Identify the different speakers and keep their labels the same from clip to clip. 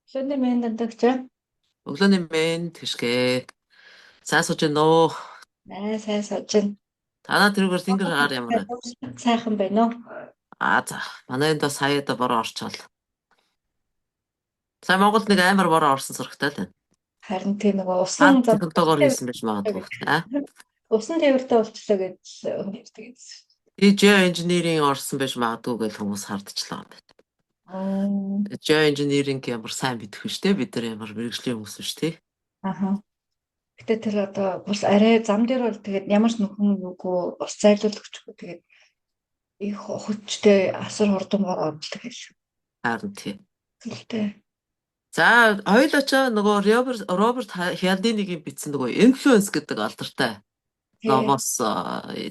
Speaker 1: Өглөөний мэнд дандагчаа.
Speaker 2: Өглөөний мэнд тэгшгээ. Сайн сууж байна уу?
Speaker 1: Аа, сайн сууж байна.
Speaker 2: Танаа тэрүүгээр тэнгэр хагаар ямар байна?
Speaker 1: Сайхан байна уу?
Speaker 2: Аа за. Манай энд бас хаяада бороо орчоол. Сая Монголд нэг амар бороо орсон сурагтай л байна.
Speaker 1: Харин тийм нөгөө усан
Speaker 2: Хаад технологиор хийсэн байж магадгүй. Аа.
Speaker 1: Усан тээвэртэй болчлоо гэж ярьдаг гэсэн.
Speaker 2: Би geoengineering орсон байж магадгүй гэж хүмүүс хардчихлаа юм байна. Geoengineering ямар сайн мэдэх вэ штэ, бид нар ямар мэргэжлийн хүмүүс биш тий.
Speaker 1: Аха. Гэтэ тэр одоо бас арай зам дээр бол тэгээд ямар ч нөхөн юугүй ус зайлуулагчгүй тэгээд их хүчтэй асар хурдан бороо ордог гэж.
Speaker 2: Харин тий.
Speaker 1: Хэлтэй.
Speaker 2: За, хоёулаа ч нөгөө Роберт Хиалдинигийн бичсэн нөгөө Influence гэдэг алдартай номоос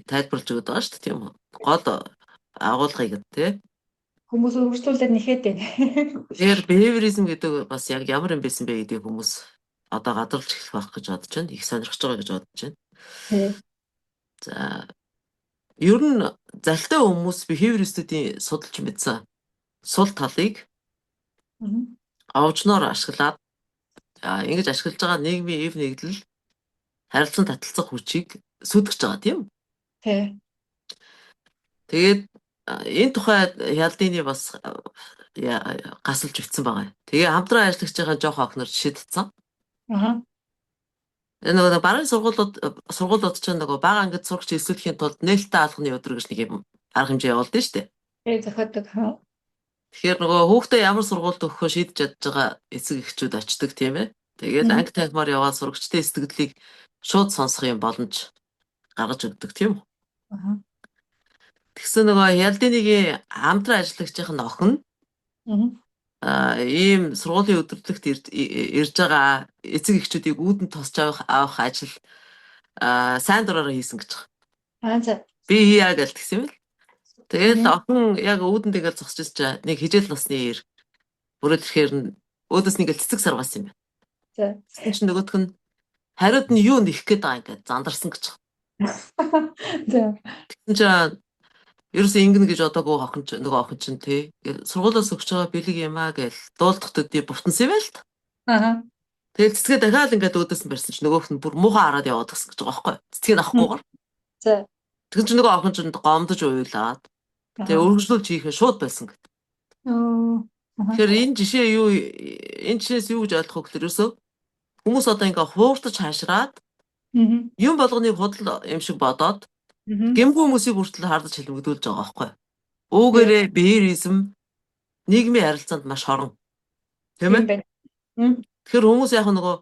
Speaker 2: тайлбарлаж өгöd байгаа шүү дээ, тийм үү? Гол агуулгыг тий.
Speaker 1: Хүмүүс үргэлжлүүлээд нэхэд байна.
Speaker 2: Тэгэхээр behaviorism гэдэг бас яг ямар юм байсан бэ гэдгийг хүмүүс одоо гадарлаж эхлэх байх гэж бодож байна. Их сонирхож байгаа гэж бодож байна. За, ер нь залтай хүмүүс behaviorist-үүдийн судалж мэдсэн сул талыг овжноор ашиглаад, ингэж ашиглаж байгаа нийгмийн эв нэгдэл, харилцан таталцах хүчийг сүйтгэж байгаа, тийм үү?
Speaker 1: Тий.
Speaker 2: Тэгээд энэ тухай Хиалдини бас гасалж бичсэн байгаа. Тэгээ хамтран ажиллагчийн жоох охиноор жишээ татсан. Энэ нөгөө баруун сургуулиуд чинь нөгөө бага ангид сурагч элсүүлэхийн тулд нээлттэй алханы өдөр гэж нэг юм арга хэмжээ явуулдаг шүү дээ.
Speaker 1: Тий, зохиодог.
Speaker 2: Тэгэхээр нөгөө хүүхдээ ямар сургуульд өгөхөө шийдэж чадж байгаа эцэг эхчүүд очдог, тийм ээ. Тэгээд анги танхимаар яваад сурагчдын сэтгэлийг шууд сонсох юм боломж гаргаж өгдөг, тийм үү? Тэгсэн нөгөө Хиалдинигийн хамтран ажиллагчийн охин ийм сургуулийн өдөрлөгт ирж байгаа эцэг эхчүүдийг үүдэн тосч авах ажил сайн дураараа хийсэн гэж байгаа.
Speaker 1: Аа, за.
Speaker 2: Би хийя гэж тэгсэн юм л. Тэгэл охин яг үүдэн тэгэл зогсож байсан чинь нэг хижээл насны ир бүрээд ирэхээр нь өөдөөс нь ингээл цэцэг сарваасан юм байна. Тэгсэн чинь нөгөөх нь хариуд нь юу нэх гээд байгаа ингээд зандарсан гэж байгаа. Тэгсэн чинь ерөөсөө ингэнэ гэж бодоогүй охин чинь, нөгөө охин чинь тий сургуулиас өгч байгаа бэлэг юм аа гэж дуулдах төдий бутансан юм байл та. Тэгэл цэцгээ дахиад ингээд өөдөөс нь барьсан чинь нөгөөх нь бүр муухай хараад яваад гисэн гэж байгаа байхгүй. Цэцгийг авахгүйгээр. Тэгсэн чинь нөгөө охин чинь гомдож уйлаад тэгээ өргөжлүүлж хийхээ шууд байсан гэдэг. Тэгэхээр энэ жишээ юу, энэ жишээс юу гэж ойлгох вэ гэхээр ерөөсөө хүмүүс одоо ингээ хууртаж хаашраад юм болгоныг худал юм шиг бодоод гэмгүй хүмүүсийг хүртэл хардаж хэлмэгдүүлж байгаа байхгүй. Үүгээрээ behaviorism нийгмийн харилцаанд маш хорон. Тийм ээ? Тэгэхээр хүмүүс яг нөгөө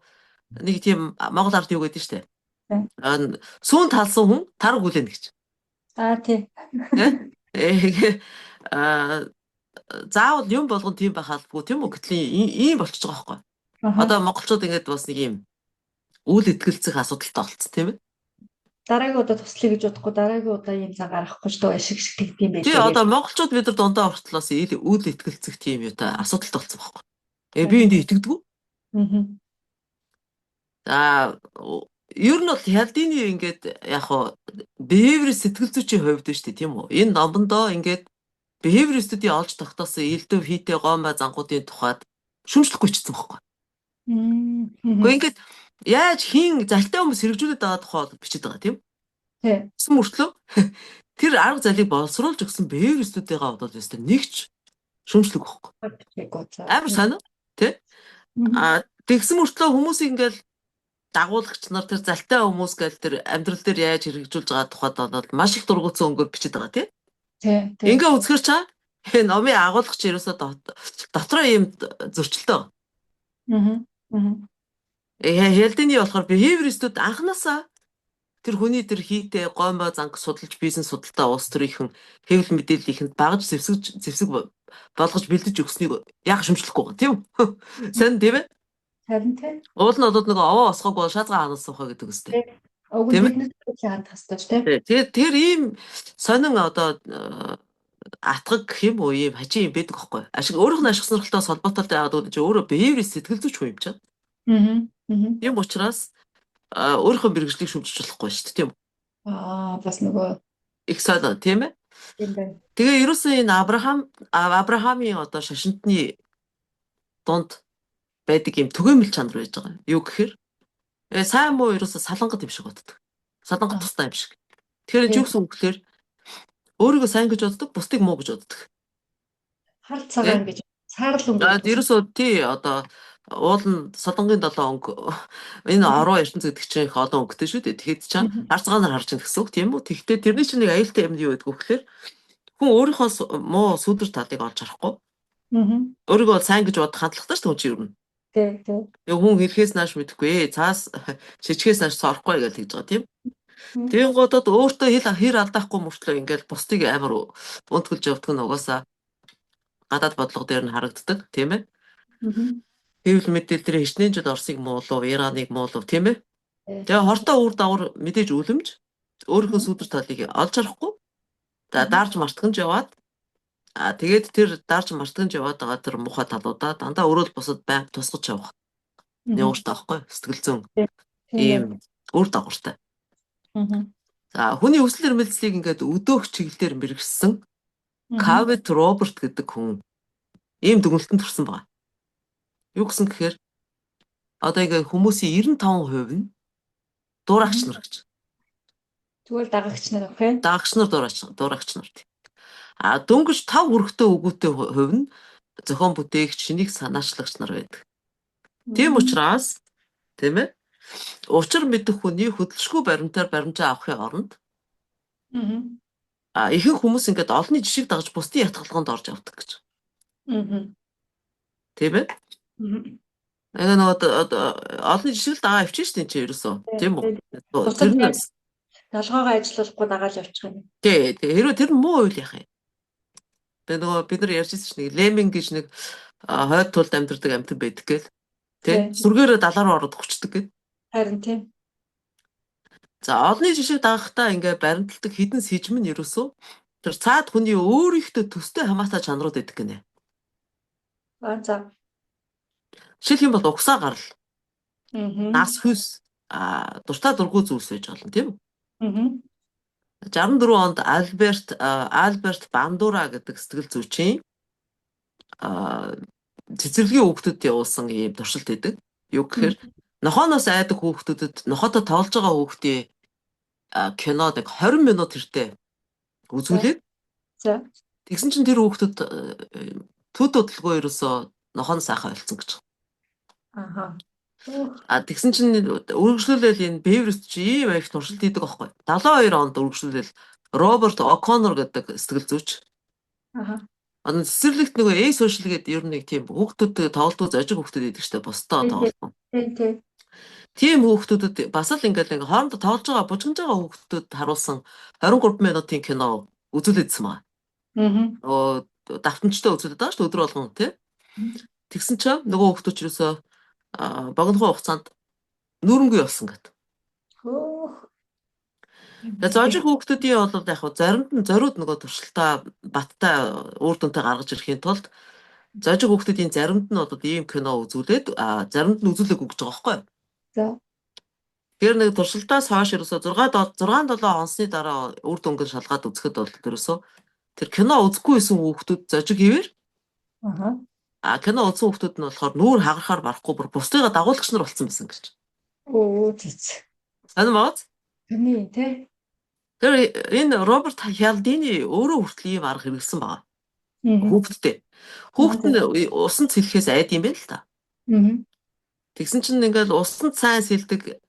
Speaker 2: нэг тийм Монгол ард юу гэдэг нь штэ. Сүүн талсан хүн тараг хүлээнэ гэж.
Speaker 1: Аа, тий.
Speaker 2: Аа, заавал юм болгон тийм байх албагүй, тийм үү? Гэтэл ийм болчихж байгаа байхгүй. Одоо монголчууд ингээд бас нэг ийм үл итгэлцэх асуудалтай болцсон, тийм ээ?
Speaker 1: Дараагийн удаа туслая гэж бодохгүй, дараагийн удаа ийм зан гаргахгүй ч дөө ашиг шиг тэгдэм байх.
Speaker 2: Тий, одоо монголчууд бид нар дундаа уртлаас үл итгэлцэх тийм юутай асуудалтай болцсон байхгүй. Би энд итгэдэггүй. За, ер нь бол Хиалдини ингээд яг хуу behavior сэтгэл зүйчийн хувьд шүү дээ, тийм үү? Энэ номондоо ингээд behaviorist-үүдийн олж тогтоосон элдв хийтэй гомбай зангуудын тухайд шүмжлэхгүй чийсэн байхгүй. Гэхдээ ингээд яаж хийн залтай хүмүүс хэрэгжүүлээд байгаа тухай бол бичээд байгаа, тийм үү? Тэгсэн мөртлөө тэр арга зайлыг боловсруулж өгсөн behaviorist-үүдийнхээ бодвол өстой нэгч шүмжлэг байхгүй. Амар сонио, тий? Аа, тэгсэн мөртлөө хүмүүсийг ингээд дагуулагч нар, тэр залтай хүмүүс гээл тэр амьдрал дээр яаж хэрэгжүүлж байгаа тухайд бол маш их дургуутсан өнгөөр бичээд байгаа, тий?
Speaker 1: Тий.
Speaker 2: Ингээ үзэхэр чаа номын агуулгач ерөөсөө дотроо ийм зөрчилтэй байгаа. Хиалдини болохоор behaviorist-үүд анханасаа тэр хүний тэр хийтэй гомбо занг судалж бизнес судалтай улс төрийнхэн хэвлэл мэдээллийнхэнд багаж зэвсэг зэвсэг болгож бэлдэж өгснийг яг шүмжлэхгүй байгаа, тийм үү? Сайн, тийм ээ?
Speaker 1: Харин тий.
Speaker 2: Уул нь бол нөгөө овоо босгоогүй бол шаазгаа ханаас суухаа гэдэг үстэй.
Speaker 1: Уг нь биднес хандах хэрэгтэй шүү дээ.
Speaker 2: Тэгээд тэр ийм сонин одоо атгаг гэх юм уу, ийм хачин юм байдаг байхгүй. Ашиг өөрийнх нь ашиг сонирхолтой холбоотой яагаад гэвэл чи өөрөө behavior сэтгэл зүйч хүн юм чинь. Тийм учраас өөрийнхөө мэргэжлийг шүмжиж болохгүй шүү дээ, тийм үү?
Speaker 1: Аа, бас нөгөө
Speaker 2: их сонин, тийм ээ?
Speaker 1: Тийм байна.
Speaker 2: Тэгээ ерөөсөө энэ Авраамийн одоо шашинтны дунд байдаг юм түгээмэл чанар байж байгаа. Юу гэхээр сайн муу ерөөсө салангат юм шиг боддог. Салангат тустай юм шиг. Тэгэхээр юу гэсэн үг гэхээр өөрийгөө сайн гэж боддог, бусдыг муу гэж боддог.
Speaker 1: Хар цагаан гэж цаарл өнгө.
Speaker 2: Ерөөсөө тий одоо уул нь Солонгын долоон өнгө, энэ ороо ертөнц гэдэг чинь их олон өнгөтэй шүү дээ. Тэгэхэд чинь хар цагаанаар харж байгаа гэсэн үг тийм үү? Тэгэхдээ тэрний чинь нэг аюултай юм юу гэдэг вэ гэхээр хүн өөрийнхөө муу сүдэр талыг олж харахгүй. Өөрийгөө сайн гэж бодох хандлагатай шүү дээ хүн чинь ер нь.
Speaker 1: Тий, тий.
Speaker 2: Хүн хэлхээс нааш мэдэхгүй, цаас шижгээс нааш сорохгүй гэж хэлж байгаа тийм. Тэгэнгүүтээ өөртөө хэл хэр алдаахгүй мөртлөө ингээл бусдыг амар унтгэлж явдаг нь угаасаа гадаад бодлого дээр нь харагддаг тийм ээ. Хэвлэл мэдээлэл дээр хичнээн жил Оросыг муулав, Ираныг муулав тийм ээ. Тэгээ хортой үр дагавар мэдээж үлэмж өөрийнхөө сүдэр талыг олж харахгүй. За дарж мартганж яваад тэгээд тэр дарж мартганж яваад байгаа тэр муухай талуудаа дандаа өрөөл бусад байнга тусгаж явах. Нууртай байхгүй сэтгэл зүйн ийм үр дагавартай. За хүний өсөл эрмэлзлийг ингээд өдөөх чиглэлээр мэргэжсэн Кавет Роберт гэдэг хүн ийм дүгнэлтэнд төрсэн байна. Юу гэсэн гэхээр одоо ингээд хүмүүсийн 95% нь дураагч нар гэж.
Speaker 1: Тэгвэл дагагч нар окей.
Speaker 2: Дагагч нар дураагч нар. А дөнгөж 5 хүрэхтэй өгөөтэй хувь нь зохион бүтээгч, шинийг санаачлагч нар байдаг. Тийм учраас тийм ээ учир мэдэх хүний хөдөлшгүй баримтаар баримжаа авахын оронд ихэнх хүмүүс ингээд олонний жишиг дагаж бусдын ятгалганд орж явдаг гэж. Тийм ээ? Тэгээ нөгөө олонний жишиг л дагаа явчих шүү дээ чи ерөөсөө. Тийм үү?
Speaker 1: Тэр нь толгоогоо ажиллуулахгүй дагаал явчих юм.
Speaker 2: Тий, тий. Хэрвээ тэр нь муу үйл яах юм? Тэгээ нөгөө бид нар ярьж байсан чинь нэг леминг гэж нэг хойд тулд амьдардаг амьтан байдаг гээл. Тий. Сүргээрээ далаа руу ороод хүчдэг гээд.
Speaker 1: Харин тийм.
Speaker 2: За олонний жишиг дагахдаа ингээ баримталдаг хідэн сэжим нь ерөөсөө тэр цаад хүний өөрийнхөө төстэй хамаатай чанарууд байдаг гинэ.
Speaker 1: Аа за.
Speaker 2: Жишээлх юм бол угсаа гарал. Нас хүйс дуртай дургүй зүйлс байж болно тийм үү? 64 онд Альберт Бандура гэдэг сэтгэл зүйчийн цэцэрлэгийн хүүхдүүдэд явуулсан ийм туршилт байдаг. Юу гэхээр нохооноос айдаг хүүхдүүдэд нохоотой тоглож байгаа хүүхдийн кино нэг 20 минут хэртэ үзүүлээд.
Speaker 1: За.
Speaker 2: Тэгсэн чинь тэр хүүхдүүд төд удалгүй ерөөсөө нохооноос айхаа болцсон гэж.
Speaker 1: Аха.
Speaker 2: А тэгсэн чинь үргэлжлүүлээл энэ behaviorist чи ийм их туршилт хийдэг аахгүй. 72 онд үргэлжлүүлээл Роберт О'Коннор гэдэг сэтгэл зүйч.
Speaker 1: Аха.
Speaker 2: Одоо цэцэрлэгт нөгөө A social гэдэг ер нь нэг тийм хүүхдүүдтэй тоглолтоо зожиг хүүхдүүд идэг штэ бусдаа тоглолтоо.
Speaker 1: Тийм тийм.
Speaker 2: Тийм хүүхдүүдэд бас л ингээл ингээ хоорондоо тоглож байгаа бужигнаж байгаа хүүхдүүдэд харуулсан 23 минутын кино үзүүлээдсэн байгаа. Нөгөө давтамжтай үзүүлээд байгаа шүү өдөр болгон тий. Тэгсэн чинь нөгөө хүүхдүүд ч ерөөсөө богинохон хугацаанд нүүрэнгүй болсон гэдэг. Тэгээ зожиг хүүхдүүдийн бол яг заримд нь зориуд нөгөө туршилтаа баттай үр дүнтэй гаргаж ирэхийн тулд зожиг хүүхдүүдийн заримд нь бол ийм кино үзүүлээд заримд нь үзүүлээгүй гэж байгаа байхгүй юу?
Speaker 1: За.
Speaker 2: Тэгэхээр нэг туршилтаас хойш ерөөсөө 6 7 онсны дараа үр дүнг нь шалгаад үзэхэд бол ерөөсөө тэр кино үзэхгүй байсан хүүхдүүд зожиг хэвээр кино үзсэн хүүхдүүд нь болохоор нүүр хагарахаар барахгүй бүр бусдыгаа дагуулагч нар болсон байсан гэж.
Speaker 1: Өө зүц.
Speaker 2: Сонир бооз?
Speaker 1: Тэний тий.
Speaker 2: Тэр энэ Роберт Хялдини өөрөө хүртэл ийм арга хэрэглэсэн байгаа. Хүүхдтэй. Хүүхд нь усан цэлхээс айд юм байна л та. Тэгсэн чинь ингээл усанд сайн сэлдэг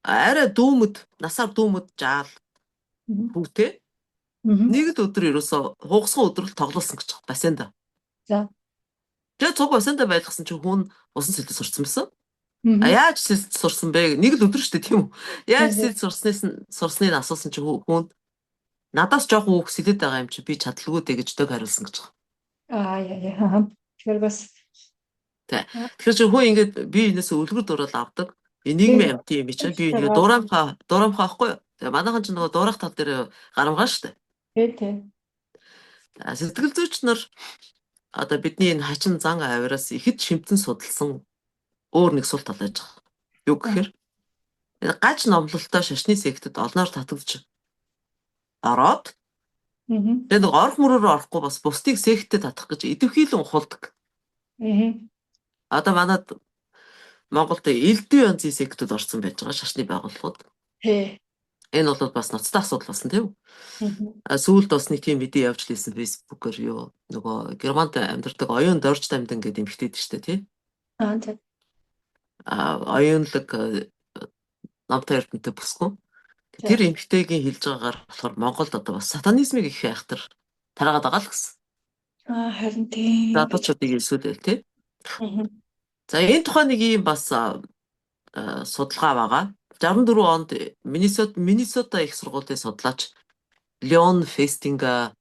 Speaker 2: арай дүүмэд насаар дүүмэд жаал хүүтэй. Нэг л өдөр ерөөсөө хугасхан өдөр л тоглуулсан гэж байгаа бассейнда.
Speaker 1: За.
Speaker 2: Тэгээ цуг бассейнда байлгасан чинь хүн усан сэлдэж сурцсан байсан. А яаж сэлж сурсан бэ? Нэг л өдөр шүү дээ тийм үү? Яаж сэлж сурсныг асуусан чинь хүн надаас жоохон хүүх сэлээд байгаа юм чи би чадалгүй дээ гэж дөг хариулсан гэж байгаа.
Speaker 1: Аа яа. Тэгэхээр бас
Speaker 2: Тэгэхээр чи хүн ингээд би энэс үлгэр дуурайл авдаг. Энэ нийгмийн амьтан юм чинь би нэг дураамхаа байхгүй юу? Тэгээ манайхан ч нөгөө дуурах тал дээр гарамгаа шүү дээ.
Speaker 1: Тий, тий.
Speaker 2: Сэтгэл зүйч нар одоо бидний энэ хачин зан авираас ихэд шимтэн судалсан өөр нэг сул тал байж байгаа. Юу гэхээр гаж номлолтой шашны сектэд олноор татагдж ороод тэгээ нэг орох мөрөөр орохгүй бас бусдыг сектэд татах гэж идэвхийлэн ухуулдаг. Одоо манад Монголд элдв янзын сектүүд орсон байж байгаа шашны байгууллагууд.
Speaker 1: Тий.
Speaker 2: Энэ бол бас ноцтой асуудал болсон тийм үү?
Speaker 1: Мгм.
Speaker 2: Сүүлд бас нэг тийм мэдээ явж лээсэн Facebook-оор юу нөгөө Германд амьдардаг оюун Дорж Дамдан гэдэг эмэгтэй дээ шүү дээ тий.
Speaker 1: Аа тий.
Speaker 2: Оюунлаг намтай эрдэмтэн бүсгүй. Тэр эмэгтэйгийн хэлж байгаагаар болохоор Монголд одоо бас сатанизмыг их айхтар тараагаад байгаа л гэсэн.
Speaker 1: Аа харин тийм.
Speaker 2: Залуучуудыг илсүүлээл тий.
Speaker 1: Мгм.
Speaker 2: За энэ тухай нэг ийм бас судалгаа байгаа. 64 онд Миннесота их сургуулийн судлаач Леон Фестинга,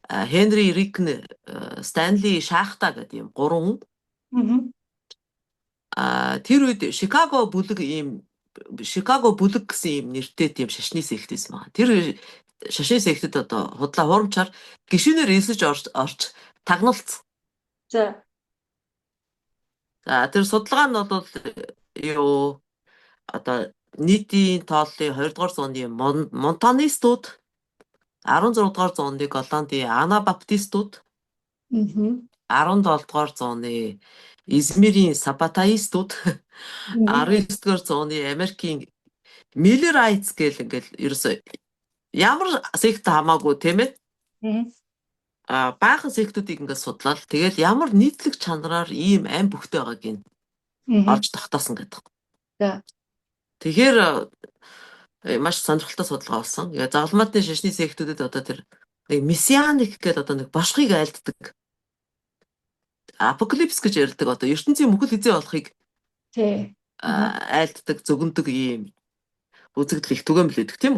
Speaker 2: Хенри Рикн, Станли Шахта гэдэг ийм гурван хүн.
Speaker 1: Мгм.
Speaker 2: Тэр үед Шикаго бүлэг ийм Шикаго бүлэг гэсэн ийм нэртэй тийм шашны сект байсан байна. Тэр шашны сектэд одоо худлаа хурамчаар гишүүнээр элсэж орж тагналцсан.
Speaker 1: За.
Speaker 2: За тэр судалгаа нь бол юу одоо нийтийн тооллын 20 дугаар зууны монтанистууд, 16 дугаар зууны Голландын анабаптистууд, 17 дугаар зууны Измирийн сабатаистууд, 19 дугаар зууны Америкийн Миллерайтс гэл ингээл ерөөсөө ямар сект хамаагүй тийм ээ. Баахан сектүүдийг ингээд судлаад тэгэл ямар нийтлэг чанараар ийм ам бүхтэй байгааг нь олж тогтоосон гэдэг.
Speaker 1: За.
Speaker 2: Тэгэхээр маш сонирхолтой судалгаа болсон. Загалмаатны шашны сектүүдэд одоо тэр нэг мессианик гэдэг одоо нэг бошхыг айлддаг. Апокалипс гэж ярьдаг одоо ертөнцийн мөхөл хэзээ болохыг
Speaker 1: Тий.
Speaker 2: айлддаг, зөгнөдөг ийм үзэгдэл их түгээмэл байдаг тийм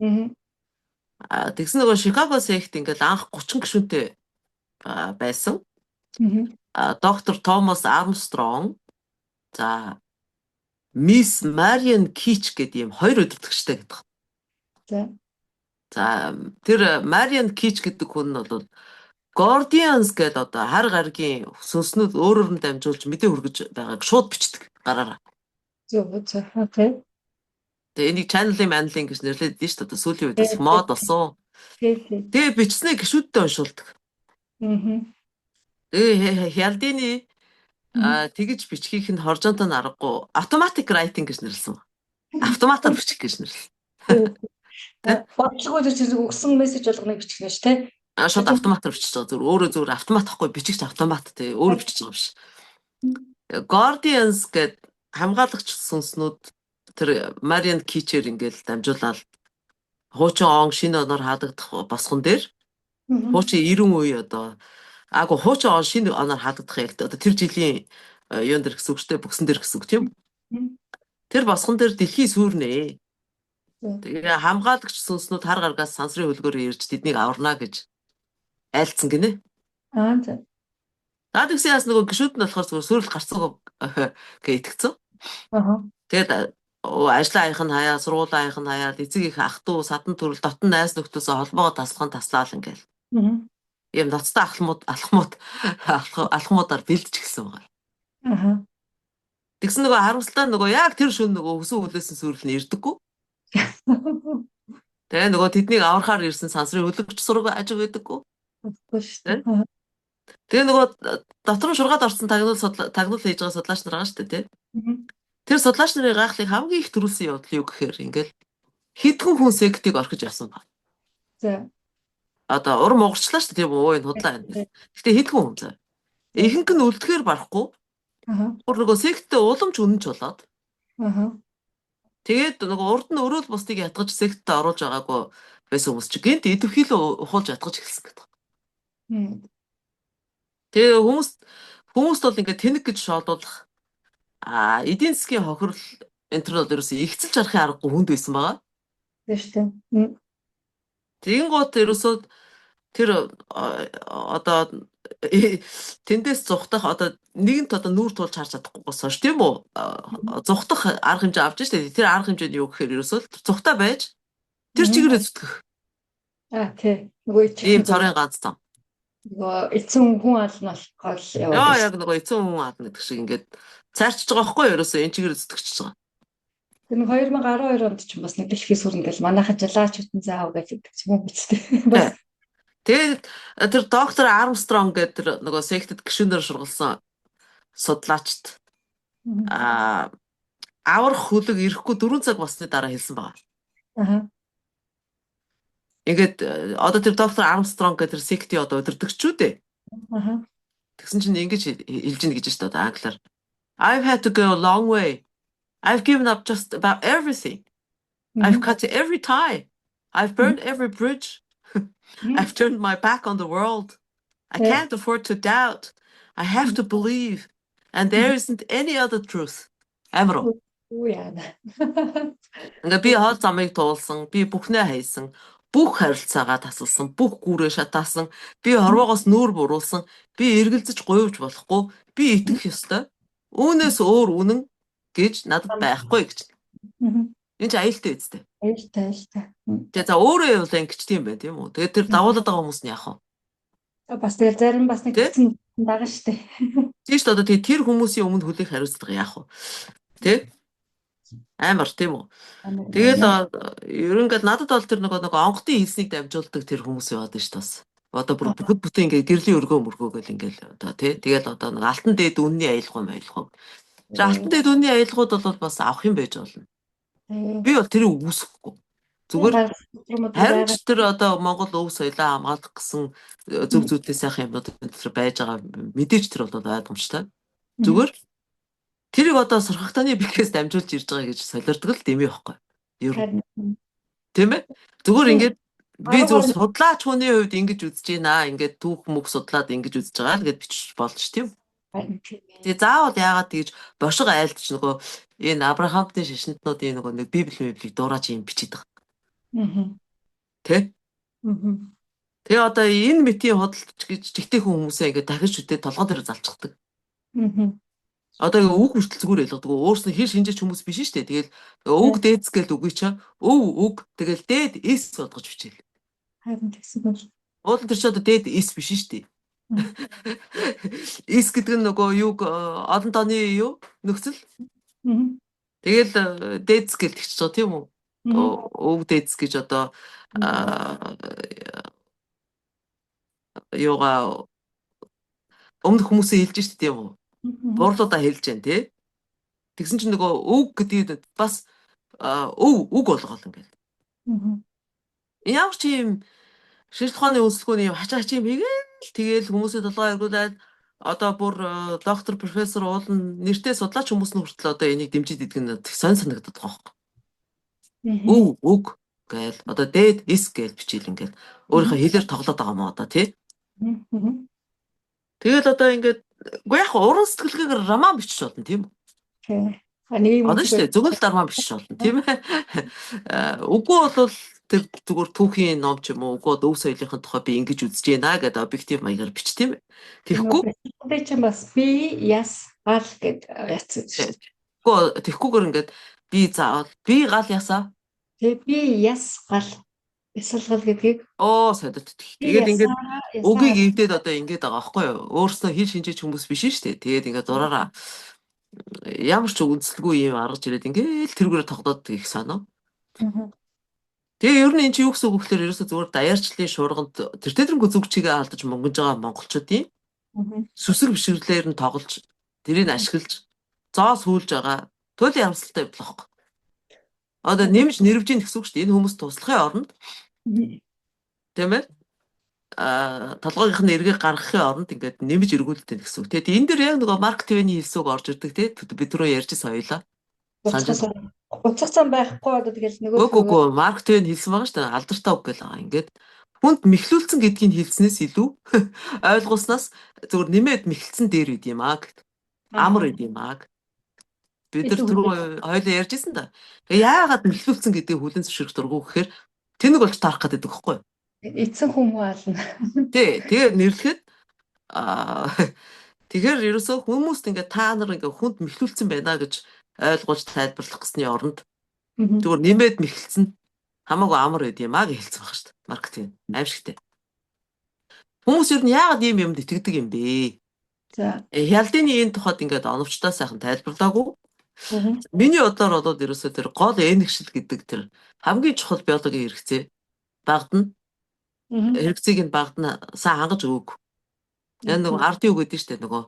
Speaker 2: үү? Тэгсэн нөгөө Шикаго сект ингээл анх 30 гишүүнтэй байсан. Доктор Томас Армстронг, за Мисс Мариан Кич гэдэг ийм хоёр удирдагчтай гэдэг.
Speaker 1: За.
Speaker 2: За тэр Мариан Кич гэдэг хүн нь бол Guardians гэдэг одоо хар гаргийн сүнснүүд өөрөөр нь дамжуулж мэдээ хүргэж байгааг шууд бичдэг гараараа.
Speaker 1: Зөв зөв. Окей.
Speaker 2: Тэгээ энийг channeling manneling гэж нэрлэдэг шүү дээ. Одоо сүүлийн үед бас мод болсон.
Speaker 1: Тий, тий.
Speaker 2: Тэгээ бичснээ гишүүдтэй уншуулдаг. Тэгээ Хялдины тэгэж бичгийг нь хоржоонтой нь аргагүй automatic writing гэж нэрлэсэн. Автоматар бичих гэж нэрлэсэн.
Speaker 1: Бодлого дээр чинь өгсөн мессеж болгоныг бичих нэ ш тий.
Speaker 2: Шууд автоматар бичиж байгаа. Зүгээр өөрөө зүгээр автомат ахгүй бичигч автомат тий. Өөрөө бичиж байгаа биш. Guardians гэд хамгаалагч сүнснүүд тэр Marian Kitcher ингээл дамжуулаад хуучин он шинэ оноор хаадагдах босгон дээр хуучин 90 үе одоо аагүй хуучин он шинэ оноор хаадагдах яг одоо тэр жилийн юун дээр гэсэн үг шүү дээ, бөксөн дээр гэсэн үг тийм үү? Тэр босгон дээр дэлхий сүрнэ. Тэгээ хамгаалагч сүнснүүд хар гаргаас сансрын хөлгөөр ирж тэднийг аварна гэж айлцсан гинэ.
Speaker 1: Аа за.
Speaker 2: За тэгсэн яас нөгөө гişүүд нь болохоор зүгээр сүрэл гарцсан гэж итгэцэн. Тэгээд ажлын аях нь хаяа, сургуулийн аях нь хаяа, эцэг их ах トゥ садан төрөл дотн найз нөхдөсөө холбоогоо таслах нь таслаал ингээл. Ийм ноцтой алхмуудаар бэлдэж гисэн байгаа. Тэгсэн нөгөө харамсалтай нөгөө яг тэр шөнө нөгөө хөсөн хүлээсэн сүрэл нь ирдэггүй. Тэгээ нөгөө тэднийг аврахаар ирсэн сансрын хөлөгч сураг ажиг байдаггүй. Тэгээ нөгөө дотор нь шургаад орсон тагнуул хийж байгаа судлаач нар байгаа шүү дээ тий. Тэр судлаач нарын гайхлыг хамгийн их төрүүлсэн явдал юу гэхээр ингээл хэдхэн хүн сектийг орхиж явсан баг.
Speaker 1: За.
Speaker 2: Одоо урам угарчлаа шүү дээ тийм үү энэ худлаа байна. Гэтэ хэдхэн хүн заа. Ихэнх нь үлдэхээр барахгүй. Бүр нөгөө секттэй уламж үнэнч болоод. Тэгээд нөгөө урд нь өрөөл бусдыг ятгаж секттэй оруулж байгаагүй байсан хүмүүс чи гинт идэвхийлэн ухуулж ятгаж эхэлсэн гэдэг. Тэгээ хүмүүст бол ингээд тэнэг гэж шоолуулах эдийн засгийн хохирол энэ төр бол ерөөсөө ихцэлж харахын аргагүй хүнд байсан байгаа.
Speaker 1: Тийм шүү дээ.
Speaker 2: Тэгин гот ерөөсөө тэр одоо тэндээс зугтах одоо нэгэнт одоо нүүр тулж харж чадахгүйгээс хойш тийм үү зугтах арга хэмжээ авч штэ. Тэр арга хэмжээ нь юу гэхээр ерөөсөө зугтаа байж тэр чигээрээ зүтгэх.
Speaker 1: Аа тий. Нөгөө
Speaker 2: ийм цорын ганц зам.
Speaker 1: Нөгөө эцэн хүн ална болохоор яваад.
Speaker 2: Яа яг нөгөө эцэн хүн ална гэдэг шиг ингээд цайрчж байгаа байхгүй юу ерөөсөө энэ чигээр зүтгэж байгаа.
Speaker 1: Тэр нэг 2012 онд ч бас нэг дэлхийн сүрэн гэл манайхан жалаач хүтэн заав гэж гэдэг ч юм уу биз дээ.
Speaker 2: Тэгээд тэр доктор Армстронг гэдэг тэр нөгөө сектэд гишүүнээр шургалсан судлаачд Аа, аврах хөлөг ирэхгүй 4 цаг болсны дараа хэлсэн байгаа. Ингээд одоо тэр доктор Армстронг гэдэг тэр сектийн одоо удирдагч үү дээ. Тэгсэн чинь ингэж хэлж гин гэж шүү дээ одоо англиар. "I've had to go a long way. I've given up just about everything. I've cut every tie. I've burned every bridge. I've turned my back on the world. I can't afford to doubt. I have to believe. And there isn't any other truth." Амар уу?
Speaker 1: Үу яана.
Speaker 2: Ингээ би хол замыг туулсан, би бүхнээ хаясан, бүх харилцаагаа тасалсан, бүх гүрээ шатаасан, би хорвоогоос нүүр буруулсан, би эргэлзэж гуйвж болохгүй, би итгэх ёстой. Үүнээс өөр үнэн гэж надад байхгүй гэж. Энэ чинь аюултай үстэй.
Speaker 1: Аюултай, аюултай.
Speaker 2: Тэгээ за өөрөө явбал ингэж тийм байх тийм үү? Тэгээд тэр дагуулад байгаа хүмүүс нь яах вэ?
Speaker 1: Бас тэгэл зарим бас нэг
Speaker 2: Тэ?
Speaker 1: хэцэн дагна штэ.
Speaker 2: Тийм шүү дээ, одоо тэгээ тэр хүмүүсийн өмнө хүлээх хариуцлага яах вэ? Тэ? Амар тийм үү? Тэгэл ер нь ингээл надад бол тэр нөгөө онгодын хэлснийг дамжуулдаг тэр хүмүүс яваад шүү дээ бас. Одоо бүр бүхэд бүтэн ингээд гэрлийн өргөө мөргөө гэл ингээл одоо тий. Тэгэл одоо нэг алтан дээд үнний аялгау маялгау. Тэр алтан дээд үнний аялгууд бол бас авах юм байж болно. Би бол тэрийг үгүйсгэхгүй. Зүгээр харин ч тэр одоо Монгол өв соёлоо хамгаалах гэсэн зөв зүйтэй сайхан юмнууд энэ тэр байж байгаа мэдээж тэр бол ойлгомжтой. Зүгээр тэрийг одоо сурхагтааны бэхээс дамжуулж ирж байгаа гэж солиордог л дэмий байхгүй. Ер нь. Тийм ээ? Зүгээр ингээд би зүгээр судлаач хүний хувьд ингэж үзэж байна. Ингээд түүх мөх судлаад ингэж үзэж байгаа л гэд бичиж болж тийм. Тэгээ заавал яагаад тэгж бошго айлдч нөгөө энэ Авраамтын шашинтнуудын нөгөө нэг библи библийг дуурайч юм бичээд байгаа. Тэ? Тэгээ одоо энэ мэтийн худалдч гэж жигтэйхэн хүмүүсээ ингээд дахиж шүтээ толгой дээр залчихдаг. Одоо үг хүртэл зүгээр ойлгодог. Өөрснөө хэр шинжээч хүмүүс биш шүү дээ. Тэгэл өвөг дээдс гэл үгүй чаа. Өв үг тэгэл дээд эс болгож бичээл.
Speaker 1: Харин тэгсэн бол.
Speaker 2: Уул тэр чи одоо дээд эс биш шүү дээ. Эс гэдэг нь нөгөө юг олон тооны юу нөхцөл. Тэгэл дээдс гэл тэгчих жоо тийм үү? Өвөг дээдс гэж одоо юугаа өмнөх хүмүүсээ хэлж штэ тийм үү? Буурлуудаа хэлж जैन тий. Тэгсэн чинь нөгөө өв гэдгийг бас өв үг болгоол ингээл. Ямар ч юм шинжлэх ухааны үндэслэгүүний юм хачаа хачаа юм хийгээл тэгэл хүмүүсийн толгой эргүүлээд одоо бүр доктор профессор уул нь нэртэй судлаач хүмүүс нь хүртэл одоо энийг дэмжиж идэх нь сонь санагдаад байгаа байхгүй. Өв үг гээл одоо дээд эс гээл бичээл ингээл өөрийнхөө хэлээр тоглоод байгаа юм одоо тий. Тэгэл одоо ингээд үгүй яг уран сэтгэлгээгээр роман бичиж болно тийм үү?
Speaker 1: Тий. Нэг юм
Speaker 2: Одоо шүү дээ зөвхөн л роман бичиж болно тийм ээ. Үгүй бол тэр зүгээр түүхийн ном ч юм уу үгүй өв соёлынхын тухай би ингэж үзэж байна гэдэг объектив маягаар бич тийм ээ. Тэгэхгүй
Speaker 1: Би чинь бас би яс гал гэд яцсан шүү дээ.
Speaker 2: Үгүй тэгэхгүйгээр ингээд би заавал би гал ясаа.
Speaker 1: Тэг би яс гал бясалгал гэдгийг
Speaker 2: Оо солиот. Тэгээд ингээд үгийг эвдээд одоо ингээд байгаа байхгүй юу? Өөрөөсөө хэл шинжээч хүмүүс биш шүү дээ. Тэгээд ингээд зураараа ямар ч үндэслэгүй юм аргаж ирээд ингээд тэргүүрээ тогтоод их сонио. Тэгээ ер нь энэ чинь юу гэсэн үг вэ гэхээр ерөөсөө зүгээр даяарчлалын шуурганд тэр тэдрэнгүү зүг чигээ алдаж мөнгөж байгаа монголчуудын сүсэг бишрэглээр нь тоглож тэрийг ашиглаж зоос хүүлж байгаа туйлын харамсалтай явдал байхгүй. Одоо нэмж нэрвжийн гэсэн үг шүү дээ. Энэ хүмүүс туслахын оронд тийм ээ толгойнх нь эргээ гаргахын оронд ингээд нэмж эргүүлдэг гэсэн үг. Тэгээд энэ дэр яг нөгөө Марк Твений хэлсэн үг орж ирдэг тий. Бид түрүү ярьжсэн хоёлаа.
Speaker 1: Буцах зам байхгүй одоо тэгэл нөгөө
Speaker 2: Үгүй үгүй Марк Твен хэлсэн байгаа шүү дээ. Алдартай үг гэл байгаа. Ингээд хүнд мэхлүүлсэн гэдгийг хэлснээс илүү ойлгуулснаас зүгээр нэмээд мэхэлсэн дээр үд юм аа гэт. Амар үд юм аа. Бид нар түрүү хоёлаа ярьжсэн да. Яагаад мэхлүүлсэн гэдгийг хүлэн зөвшөөрөх дурггүй гэхээр тэнэг болж таарах гэдэг байхгүй юу?
Speaker 1: Эцэн хүмүүс ална.
Speaker 2: Тий, тэгээд нэрлэхэд тэгэхээр ерөөсөө хүмүүст ингээд та нар ингээд хүнд мэхлүүлсэн байна гэж ойлгуулж тайлбарлах гэсний оронд зүгээр нэмээд мэхэлсэн хамаагүй амар байд юм аа гэж хэлсэн баг шүү дээ. Маркетинг аимшигтэй. Хүмүүс ер нь яагаад ийм юмд итгэдэг юм бэ?
Speaker 1: За.
Speaker 2: Хялдины энэ тухайд ингээд оновчтой сайхан тайлбарлаагүй. Миний бодлоор бол ерөөсөө тэр гол энэгшил гэдэг тэр хамгийн чухал биологийн хэрэгцээ багадна. Хэрэгцээг нь багадна сайн хангаж өгөөг. Яг нөгөө ардын үг гэдэг нь шүү дээ нөгөө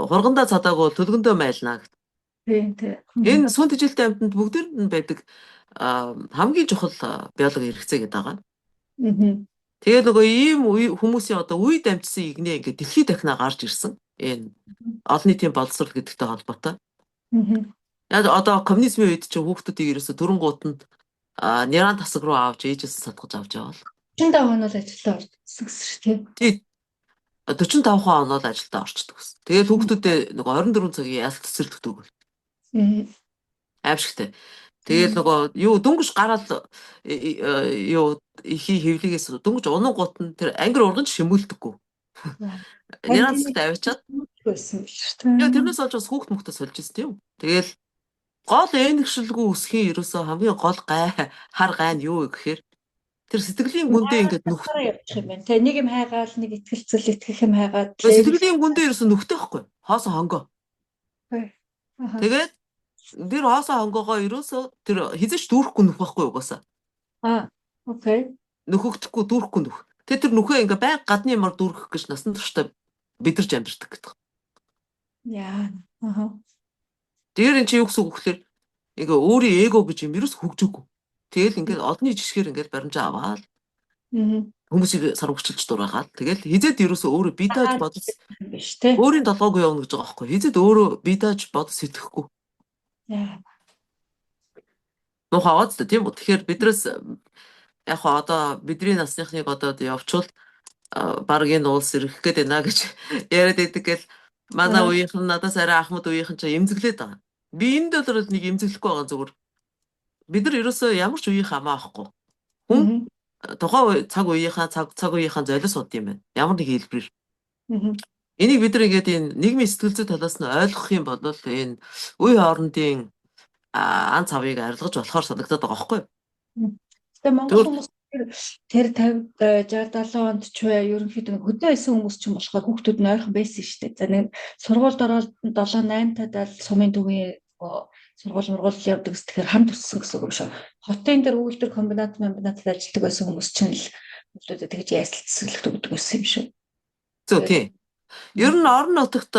Speaker 2: хургандаа цадаагүй төлгөндөө майлнаа гэт.
Speaker 1: Тийм тий.
Speaker 2: Энэ сүүн тэжээлтэй амьтанд бүгдээрэнд нь байдаг хамгийн чухал биологийн хэрэгцээ гэдэг байгаа. Тэгээ нөгөө ийм хүмүүсийн одоо үе дамжсан игнэ ингээд дэлхийд дахина гарч ирсэн. Энэ олон нийтийн боловсрол гэдэгтэй холбоотой. Яг одоо коммунизмын үед чинь хүүхдүүдийг ерөөсө дөрөн гут нь нэран тасаг руу авч ээжээс садгаж авч яваал.
Speaker 1: 45 он бол ажилдаа орсон гэсэн шүү дээ.
Speaker 2: Тий. 45 он бол ажилдаа орчдөг гэсэн. Тэгээд хүүхдүүдээ нөгөө 24 цагийн ялт цэцэрлэгдэг бол. Аимшигтэй. Тэгээл нөгөө юу дөнгөж гараал юу ихий хэвлэгээс дөнгөж унангуут нь тэр ангир урган шимүүлдэггүй. Нэран тасагт авчиад
Speaker 1: байсан биш үү?
Speaker 2: Яа, тэрнээс олж бас хүүхд мөхтө сольж ирсэн тийм. Тэгээл гол энэгшилгүй өсхийн ерөөсөө хамгийн гол гай хар гай нь юу вэ гэхээр тэр сэтгэлийн гүндээ ингээд нүх
Speaker 1: явчих юм байна. Тэ нэг юм хайгаал, нэг итгэлцэл итгэх юм хайгаад.
Speaker 2: Сэтгэлийн гүндээ ерөөсөө нүхтэй байхгүй. Хоосон хонгоо. Тэгээд тэр хоосон хонгоогоо ерөөсөө тэр хизээч дүүрэхгүй нүх байхгүй угаасаа.
Speaker 1: Аа, окей.
Speaker 2: Нөхөгдөхгүй дүүрэхгүй нүх. Тэгээд тэр нүхээ ингээ байг гадны юмар дүүргэх гэж насан туршдаа бидэрч амьдэрдэг гэдэг.
Speaker 1: Яа. Аха.
Speaker 2: Тэр эн чинь юу гэсэн үг гэхээр ингээ өөрийн эго гэж юм ерөөс хөгжөөгүй. Тэгэл ингээд одны жишгээр ингээд баримжаа аваад хүмүүсийг сарвчилж дураагаад тэгэл хизээд ерөөсөө өөрөө бие дааж бодож
Speaker 1: биш те.
Speaker 2: Өөрийн толгойг явна гэж байгаа байхгүй. Хизээд өөрөө бие дааж бодож сэтгэхгүй.
Speaker 1: Яа.
Speaker 2: Муухай аваад та тийм үү. Тэгэхээр бидрээс яг хоо одоо бидний насныхныг одоо явчвал баг энэ улс ирэх гээд байна гэж яриад байдаг гэл манай үеийнхэн надаас арай ахмад үеийнхэн ч эмзэглээд байгаа. Би энд бол нэг эмзэглэхгүй байгаа зүгээр. Бид нар ерөөсөө ямар ч үеийн хамаа авахгүй. Хүн тухайн цаг үеийнхаа цаг үеийнхаа золиос бод юм байна. Ямар нэг хэлбэрээр. Энийг бид нар ингээд энэ нийгмийн сэтгэл зүй талаас нь ойлгох юм бол энэ үе хоорондын ан цавыг арилгаж болохоор санагдаад байгаа байхгүй юу?
Speaker 1: Гэтэ Монгол хүмүүс тэр 50 60 70 онд ч бай ерөнхийдөө хөдөө байсан хүмүүс ч юм болохоор хүүхдүүд нь ойрхон байсан шүү дээ. За нэг сургуульд ороод 7 8 тадал сумын төвийн сургууль мургуул явдаг гэсэн тэгэхээр хамт өссөн гэсэн үг юм шүү. Хотын дээр үйлдвэр комбинатад ажилладаг байсан хүмүүс чинь л хүүхдүүдэд тэгж ясал цэцэрлэгт өгдөг байсан юм шүү.
Speaker 2: Зөв тийм. Ер нь орон нутагт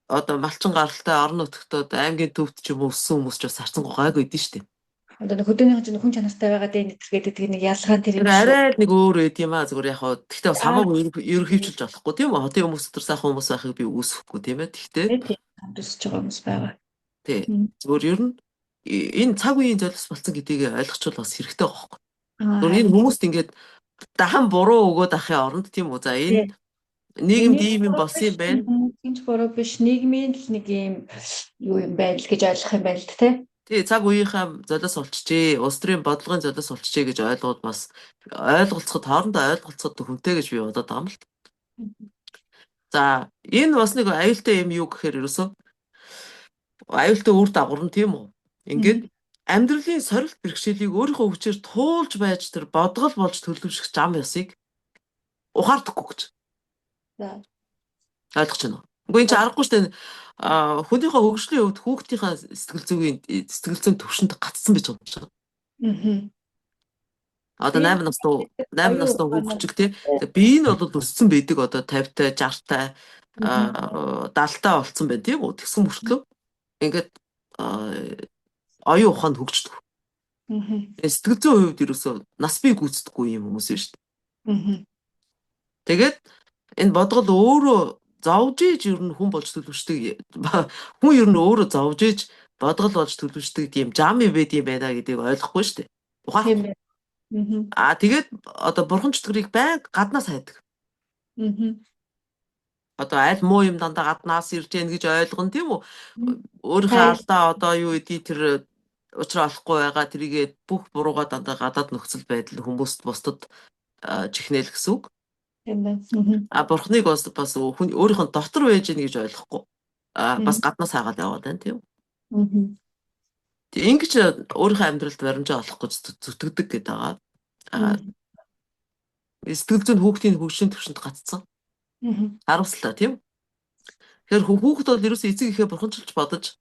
Speaker 2: одоо малчин гаралтай орон нутагт аймгийн төвд ч юм уу өссөн хүмүүс ч бас харцангуй гайгүй идэв шүү дээ.
Speaker 1: Одоо нэг хөдөөнийхэн чинь хүн чанартай байгаа дээ энэ гэдэг нэг ялгаа тэр юм
Speaker 2: шүү. Арай л нэг өөр байд юм аа зүгээр яг хаа. Гэхдээ бас хамаагүй ерөнхийвчилж болохгүй тийм үү? Хотын хүмүүс дотор сайхан хүмүүс байхыг би үүсэхгүй тийм ээ. Гэхдээ
Speaker 1: хамт өсөж байгаа хүмүүс байгаа.
Speaker 2: Тий. Зүгээр ер нь энэ цаг үеийн золиос болсон гэдгийг ойлгочвол бас хэрэгтэй байгаа байхгүй. Зүгээр энэ хүмүүст ингээд дахан буруу өгөөд ахын оронд тийм үү? За энэ нийгэмд ийм юм болсон юм байна.
Speaker 1: Нийгэмч буруу биш, нийгмийн л нэг юм юу юм байна л гэж ойлгох юм байна л тэ.
Speaker 2: Тий, цаг үеийнхаа золиос болчихжээ. Улс төрийн бодлогын золиос болчихжээ гэж ойлгоод бас ойлголцоход хоорондоо ойлголцоход хүнтэй гэж би бодоод байгаа юм л. За, энэ бас нэг аюултай юм юу гэхээр ерөөсөө аюултай үр дагавар нь тийм үү? Ингээд амьдралын сорилт бэрхшээлийг өөрийнхөө хүчээр туулж байж тэр бодгол болж төлөвшөх зам ёсыг ухаардаггүй гэж.
Speaker 1: За.
Speaker 2: Ойлгож байна уу? Үгүй энэ чинь аргагүй шүү дээ. Хүнийхээ хөгжлийн хувьд хүүхдийнхээ сэтгэл зүйн төвшөнд гацсан байж байгаа юм шиг. Одоо 8 настай хүүхчиг тий. Би энэ бол өссөн байдаг одоо 50-тай, 60-тай, 70-тай болцсон байна тийм үү? Тэгсэн мөртлөө ингээд оюун ухаанд хөгждөг. Сэтгэл зүйн хувьд ерөөсөө нас бий гүйцэтгэхгүй юм хүмүүс шүү дээ. Тэгээд энэ бодгол өөрөө зовж иж ер нь хүн болж төлөвшдөг. Хүн ер нь өөрөө зовж иж бодгол болж төлөвшдөг тийм жам юм байд юм байна гэдгийг ойлгохгүй шүү дээ. Ухаахгүй. Аа тэгээд одоо бурхан чөтгөрийг байнга гаднаас хайдаг. Одоо аль муу юм дандаа гаднаас ирж гэн гэж ойлгоно тийм үү? Өөрийнхөө алдаа одоо юу гэдгийг тэр учраа олохгүй байгаа тэрийгээ бүх буруугаа дандаа гадаад нөхцөл байдал хүмүүст бусдад чихнээл гэсэн үг.
Speaker 1: Тийм байна.
Speaker 2: А бурхныг бас хүн өөрийнх нь дотор байж гэнэ гэж ойлгохгүй. А бас гаднаас хайгаад яваад байна тийм үү? Тэг ингэж өөрийнхөө амьдралд баримжаа олох гэж зүтгэдэг гэдэг байгаа. А сэтгэл зүйн хүүхдийн хөгжлийн түвшинд гацсан. Харамсалтай тийм. Тэгэхээр хүүхд бол ерөөсөө эцэг эхээ бурханчилж бодож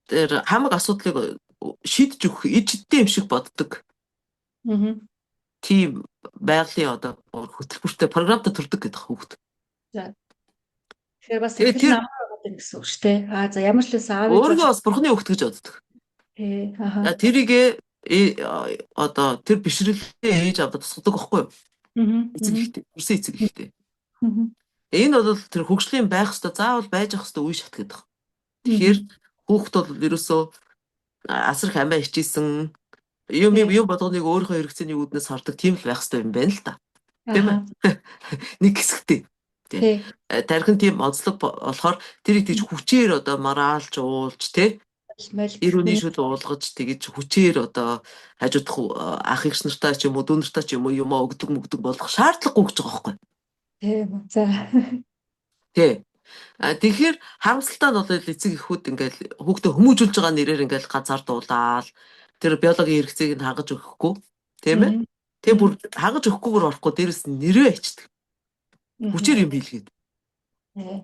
Speaker 2: тэр хамаг асуудлыг шийдэж өгөх ид чидтэй юм шиг боддог. Тийм байгалийн одоо хөтөлбөртэй програмтай төрдөг гэдэг хүүхд.
Speaker 1: За. Тэгэхээр бас сэтгэл намар байгаа гэсэн үг шүү дээ. Аа за, ямар ч л байсан аавыг
Speaker 2: Өөрийгөө бас бурхны хүүхэд гэж боддог.
Speaker 1: Тий. Аха.
Speaker 2: Тэрийгээ одоо тэр бишрэлээ ээж аваад тусгадаг байхгүй юу? Эцэг ихтэй, төрсөн эцэг ихтэй. Энэ бол тэр хөгжлийн байх ёстой, заавал байж ах ёстой үе шат гэдэг. Тэгэхээр хүүхэд бол ерөөсөө асар их амиа хичээсэн юм юм болгоныг өөрийнхөө хэрэгцээний үүднээс хардаг тийм л байх ёстой юм байна л та. Тийм ээ. Нэг хэсэгтэй. Тий. Тархин тийм онцлог болохоор тэрийг тийж хүчээр одоо мараалж уулж тий эрүүний шүл уулгаж тэгэж хүчээр одоо хажуудах ах эгч нартай ч юм уу дүү нартай ч юм уу юмаа өгдөг мөгдөг болох шаардлагагүй гэж байгаа байхгүй.
Speaker 1: Тийм. За.
Speaker 2: Тий. Тэгэхээр харамсалтай нь бол эцэг эхүүд ингээл хүүхдээ хүмүүжүүлж байгаа нэрээр ингээл ганцаар дуулаад тэр биологийн хэрэгцээг нь хангаж өгөхгүй, тийм ээ. Тэгээ бүр хангаж өгөхгүйгээр орохгүй, дээрэс нь нэрээ ичдэг. Хүчээр юм хийлгээд.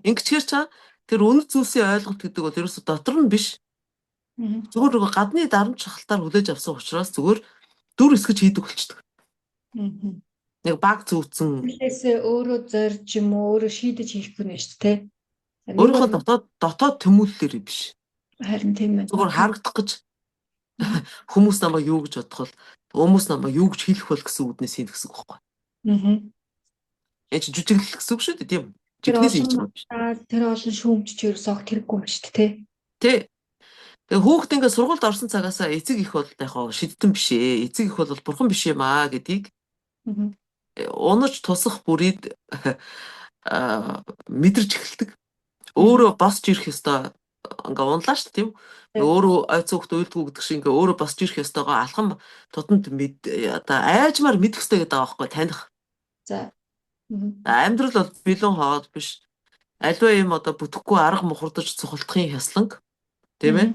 Speaker 2: Ингэчгээр чаа тэр үнэт зүйлсийн ойлголт гэдэг бол ерөөсө дотор нь биш. Зүгээр нөгөө гадны дарамт шахалтаар хүлээж авсан учраас зүгээр дүр эсгэж хийдэг болчдөг. Нэг баг зүүцэн.
Speaker 1: Тэрнээсээ өөрөө зорж юм уу, өөрөө шийдэж хийхгүй нэ шүү дээ.
Speaker 2: Өөрийнхөө дотоод тэмүүллээр биш.
Speaker 1: Харин тийм ээ.
Speaker 2: Зүгээр харагдах гэж, хүмүүс намайг юу гэж бодох бол, хүмүүс намайг юу гэж хэлэх бол гэсэн үүднээс хийн гэсэн үг байхгүй. Энэ чинь жүжиглэл гэсэн үг шүү дээ, тийм. Жигнэс хийж байгаа биш.
Speaker 1: Тэр олон шүүмж чи ерөөсөө огт хэрэггүй юм шүү дээ, тий.
Speaker 2: Тий. Тэгээ хүүхэд ингээд сургуульд орсон цагаасаа эцэг их бол яг хоо шидтэн биш ээ. Эцэг их бол бурхан биш юм аа гэдгийг унаж тусах бүрийг мэдэрч эхэлдэг. Өөрөө босч ирэх ёстой, ингээ унлаа шүү дээ, тийм. Өөрөө ойцсон хүүхд уйлдгүй гэдэг шиг ингээ өөрөө босч ирэх ёстойгоо алхам тутамд мэд одоо айжмаар мэдэх ёстой гэдэг байгаа байхгүй, таних.
Speaker 1: За.
Speaker 2: Амьдрал бол бэлэн хоол биш. Аливаа юм одоо бүтэхгүй арга мухардаж цухалдахын хясланг, тийм ээ.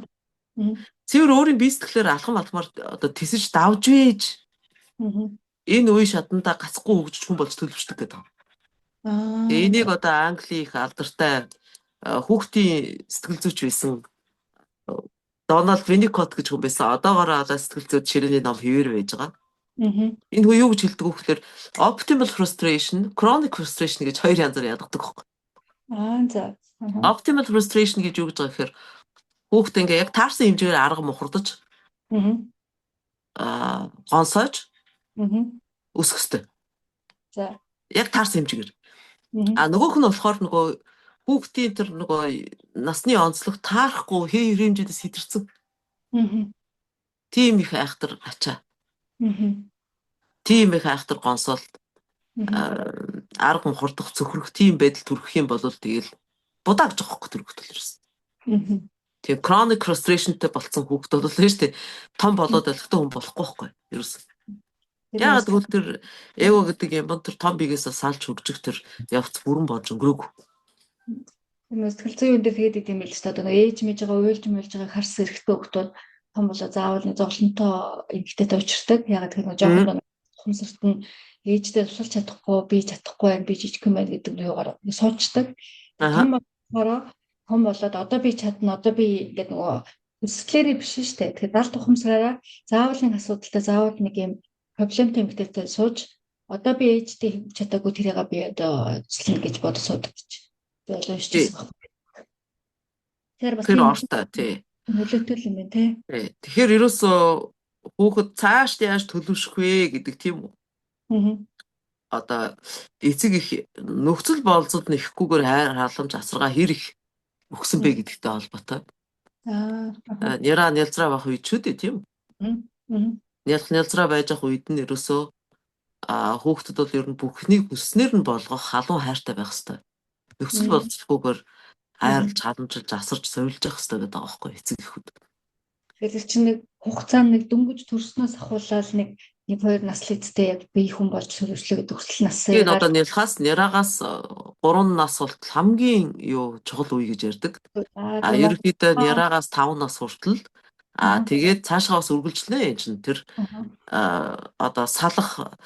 Speaker 2: Цэвэр өөрийн бие сэтгэлээр алхам алхмаар одоо тэсэж давж вэж энэ үе шатандаа гацхгүй хөгжиж хүн болж төлөвшдөг гэдэг. Энийг одоо Английн их алдартай хүүхдийн сэтгэл зүйч байсан Дональд Винникот гэж хүн байсан. Одоогоор одоо сэтгэл зүйд ширээний ном хэвээр байж байгаа. Энэ хүн юу гэж хэлдэг вэ гэхээр optimal frustration, chronic frustration гэж хоёр янзаар ялгадаг байхгүй.
Speaker 1: Аа за.
Speaker 2: Optimal frustration гэж юу гэж байгаа гэхээр хүүхэд ингээ яг таарсан хэмжээгээр арга мухардаж гонсойж өсөх ёстой.
Speaker 1: За.
Speaker 2: Яг таарсан хэмжээгээр. А нөгөөх нь болохоор нөгөө хүүхдийн тэр нөгөө насны онцлог таарахгүй хээ хэмжээндээ сэтэрсэн. Тийм их айхтар ачаа. Тийм их айхтар гонсоолт, арга мухардах, цөхрөх тийм байдал төрөх юм бол тэгэл будаа гэж байгаа хөөх тэр хүүхд бол ерөөс. Тийм chronic frustration-тэй болцсон хүүхд бол нь шүү дээ. Том болоод олигтой хүн болохгүй байхгүй ерөөс. Яагаад гэвэл тэр эго гэдэг юм тэр том биегээсээ салж хөгжих тэр явц бүрэн болж өнгөрөөгүй.
Speaker 1: Тийм, сэтгэл зүйн үн дээр тэгээд идэм байл л та, одоо ээж мэж байгаа уйлж муйлж байгаа харс эрэгтэй хүүхдүүд том болоо заавал нэг зовлонтой эмэгтэйтэй учирдаг. Яагаад гэвэл нөгөө жоохон ухамсарт нь ээжтэй тусалж чадахгүй, би чадахгүй байна, би жижигхэн байна гэдэг нь юугаар суучдаг. Том болохоор том болоод одоо би чадна, одоо би ингээд нөгөө хүсэлтээрээ биш шүү дээ. Тэгэхээр далд ухамсараараа заавал нэг асуудалтай, заавал нэг юм проблемтай эмэгтэйтэй сууж, одоо би ээжтэй хийж чадаагүй тэрийг би одоо туслана гэж бодож суудаг гэж би олон уншижсэн байхгүй. Тэгэхээр бас
Speaker 2: Тэр ортой, тий.
Speaker 1: Нөлөөтэй юм байна, тий.
Speaker 2: Тэгэхээр ерөөсөө хүүхэд цааш яаж төлөвшөх вэ гэдэг, тийм үү? Одоо эцэг их нөхцөл бололцоод нэхгүйгээр хайр халамж, асаргаа хэр их өгсөн бэ гэдэгтэй холбоотой. Няраа нялзраа байх үед ч үү, тийм үү? Нялх нялзраа байж ах үед нь ерөөсөө хүүхдэд бол ер нь бүхнийг хүснээр нь болгох халуун хайртай байх ёстой. Нөхцөл бололцохгүйгээр хайрлаж, халамжилж, асарч, сувилж явах ёстой гэдэг байгаа байхгүй эцэг эхүүд.
Speaker 1: Тэгэхээр чинь нэг хугацаанд нэг дөнгөж төрснөөс ахуулаад нэг нэг хоёр нас эцтэй яг бие хүн болж төлөвшлөө гэдэг хүртэл насаа.
Speaker 2: Тийм, одоо нялхаас няраагаас 3 нас болтол хамгийн юу чухал үе гэж ярьдаг. А ерөнхийдөө няраагаас 5 нас хүртэл, тэгээд цаашгаа бас үргэлжлэнэ энэ чинь тэр одоо салах,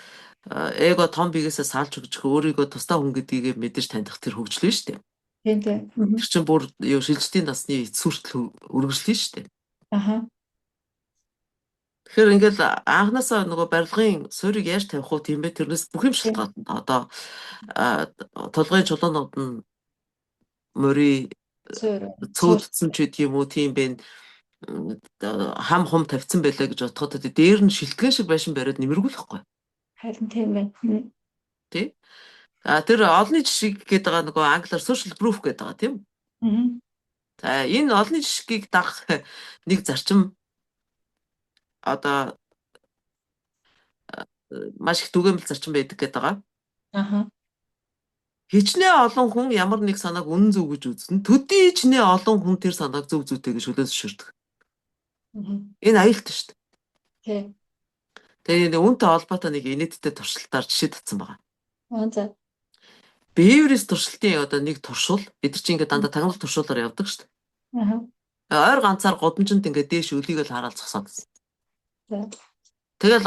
Speaker 2: эго том биегээсээ салж хөгжих, өөрийгөө тусдаа хүн гэдгийг мэдэж таних тэр хөгжлөн шүү дээ.
Speaker 1: Тийм тийм.
Speaker 2: Тэр чинь бүр юу шилжилтийн насны эцэс хүртэл үргэлжлэнэ шүү дээ. Тэгэхээр ингээл анхнаасаа нөгөө барилгын суурийг яаж тавих вэ, тийм ээ, тэрнээс бүх юм шалтгаална. Одоо тулгын чулуунууд нь мөрий Цөөдсөн ч гэдэг юм уу, тийм бэ, хам хум тавьсан байлаа гэж бодоход дээр нь шилтгэн шиг байшин бариад нэмэргүй л хэвгүй.
Speaker 1: Харин тийм байна.
Speaker 2: Тий. А тэр олонний жишг гэдэг байгаа нөгөө англиар social proof гэдэг байгаа, тийм. За, энэ олонний жишгийг дагах нэг зарчим одоо маш их түгээмэл зарчим байдаг гэдэг байгаа. Хичнээн олон хүн ямар нэг санааг үнэн зөв гэж үзнэ. Төдий чинээ олон хүн тэр санааг зөв зүйтэй гэж хүлээн зөвшөөрдөг. Энэ аюултай шүү дээ.
Speaker 1: Тий.
Speaker 2: Тэгээ үүнтэй холбоотой нэг инээдтэй туршилтаар жишээ татсан байгаа.
Speaker 1: Аа, за.
Speaker 2: Behaviorist туршилтын одоо нэг туршуул, бид нар чинь ингээд дандаа тагнал туршуулаар явдаг шүү дээ. Ойр ганцаар гудамжинд ингээд дээш өлийг л хараад зогсоод байсан. Тэгэл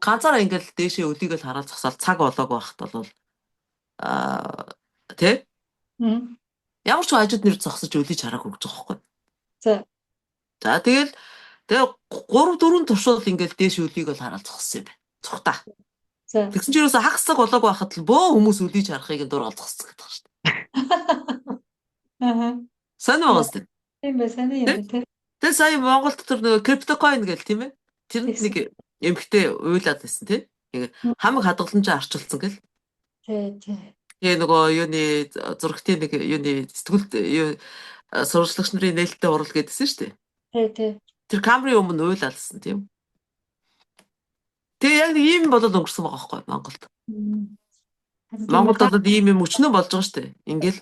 Speaker 2: ганцаараа ингээд дээшээ өлийг л хараад зогсоол цаг болоогүй байхад бол тий? Ямар ч хажууд нэр зогсож өлийг хараагүй гэж байгаа байхгүй.
Speaker 1: За.
Speaker 2: За, тэгэл тэгээ 3 4 туршуул ингээд дээш өлийг л хараад зогссон юм байна. Цухтаа.
Speaker 1: За.
Speaker 2: Тэгсэн чинь ерөөсө хагас цаг болоогүй байхад л бөө хүмүүс өлийг харахыг нь дургаал зогссон гэдэг шүү дээ. Сонир байгаа сте.
Speaker 1: Тийм бай, сонир юм тий.
Speaker 2: Тэгээ сая Монголд тэр нөгөө криптокоин гэл, тийм ээ. Тэрэнд нэг эмэгтэй уйлаад байсан, тий. Ингээ хамаг хадгаламжаа арчилсан гэл.
Speaker 1: Тий, тий.
Speaker 2: Тэгээ нөгөө юуны зурагтын нэг юуны сэтгүүлд юу сурвалжлагч нарын нээлттэй хурал гэдсэн шүү дээ.
Speaker 1: Тий, тий.
Speaker 2: Тэр камерын өмнө уйлаалсан, тийм. Тэгээ яг нэг ийм болол өнгөрсөн байгаа байхгүй Монголд. Монголд бол ийм юм өчнөө болж байгаа шүү дээ. Ингээл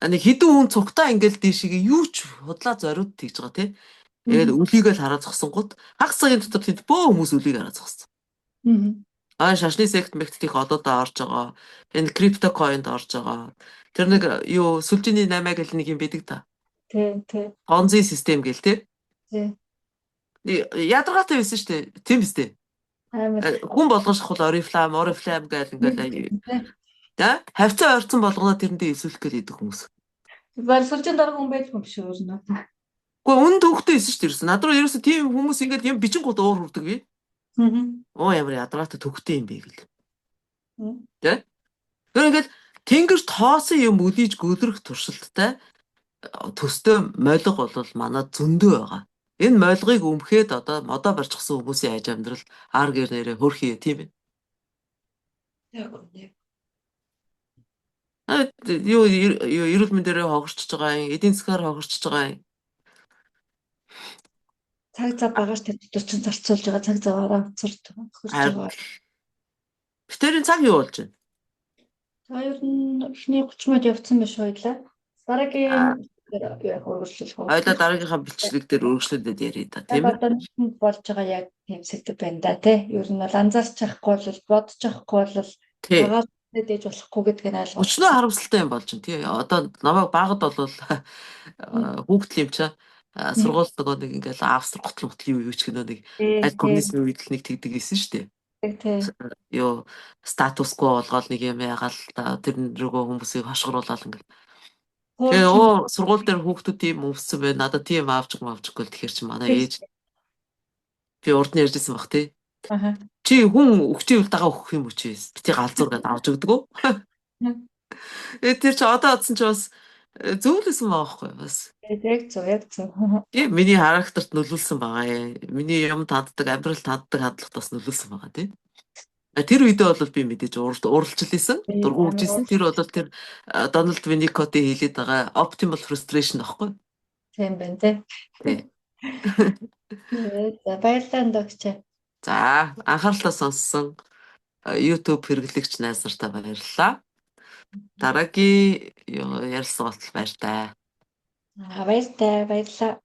Speaker 2: нэг хэдэн хүн цугтаа ингээл дээшээ юу ч худлаа зориуд тэгж байгаа, тий. Тэгээд өлийгөө л хараад зогсон гут хагас цагийн дотор тэнд бөө хүмүүс өлийг хараад зогссон. Аа, шашны сект мэгт их одоодоо орж байгаа. Энэ крипто койнд орж байгаа. Тэр нэг юу сүлжээний 8 гэл нэг юм байдаг та.
Speaker 1: Тий, тий.
Speaker 2: Понзи систем гэл, тий.
Speaker 1: Тий.
Speaker 2: Ядаргаатай байсан шүү дээ. Тийм биз дээ.
Speaker 1: Амар.
Speaker 2: Хүн болгон шахал Oriflame, Oriflame гэл ингээл та хавцаа ойрцон болгоноо тэрэндээ эсүүлэх гээд идэх хүмүүс.
Speaker 1: Бар сүлжээнд дарга хүн байлгүй юм биш үү ер нь.
Speaker 2: Гэхдээ үнэн төвхтэй байсан шүү дээ ерөөсөн. Над руу ерөөсөн тийм хүмүүс ингээд юм бичин гут уур хүрдэг би. Оо, ямар ядаргаатай төвхтэй юм бэ гэл. Тэ? Тэр ингээд тэнгэр тоосон юм үлийж гөлрөх туршилттай төстэй молго бол манай зөндөө байгаа. Энэ молгыг өмхөөд одоо модоо барьчихсан хүмүүсийн аж амьдрал ар гэр нэрээ хөрхий, тийм ээ.
Speaker 1: Яг үнэ.
Speaker 2: Юу эрүүл мэндээрээ хогорчж байгаа юм, эдийн засгаар хогорчж байгаа юм.
Speaker 1: Цаг зав багаж тэр дотор чинь зарцуулж байгаа цаг заваараа цурд хөрч байгаа.
Speaker 2: Битэрийн цаг юу болж байна?
Speaker 1: За, ер нь эхний 30 минут явцсан биш хоёлаа. Дараагийн яг үргэлжлүүлэх үү?
Speaker 2: Хоёлаа дараагийнхаа бичлэг дээр үргэлжлүүлээд яръя да, тийм
Speaker 1: ээ. Одоо нэгэнд болж байгаа яг тийм сэдэв байна да, тий. Ер нь бол анзаарч чадахгүй бол, бодож чадахгүй бол дагаад дэж болохгүй гэдгийг нь ойлгох.
Speaker 2: Өчнөө харамсалтай юм болж байна, тий. Одоо намайг багад бол хүүхдэл юм чаа сургууль нөгөө нэг ингээл австри гутал мутал юу юу ч гэнэ нэг аль коммунизмын үед л нэг тэгдэг байсан шүү дээ. Юу status quo болгоол нэг юм ягаал тэр рүүгөө хүмүүсийг хошгоруулаад ингээл. Тэгээ оо, сургууль дээр хүүхдүүд тийм өмссөн байна. Надад тийм аавч маавч гэл тэгэхээр чи манай ээж би урд нь ярьжсэн баг, тий. Чи хүн өгчийн үл дагаа өгөх юм уу чи? Бити галзуур гэдээ авч өгдөг үү? Тэр чи одоо одсон чи бас зөвлөсөн байгаа байхгүй бас.
Speaker 1: Яг зөв, яг зөв.
Speaker 2: Тийм, миний характерт нөлөөлсөн байгаа юм. Миний юм танддаг, амьдрал танддаг хандлагат бас нөлөөлсөн байгаа, тийм. Тэр үедээ бол би мэдээж уралчлээсэн, дургу үржсэн. Тэр бол тэр Дональд Винникотын хэлээд байгаа optimal frustration аахгүй.
Speaker 1: Тийм байна, тий.
Speaker 2: Тий.
Speaker 1: За, баярлалаа, догч.
Speaker 2: За, анхаарлаа сонссон YouTube хэрэглэгч найз нартаа баярлалаа. Дараагийн ярилцлага болтол баяртай.
Speaker 1: Баяртай, баярлалаа.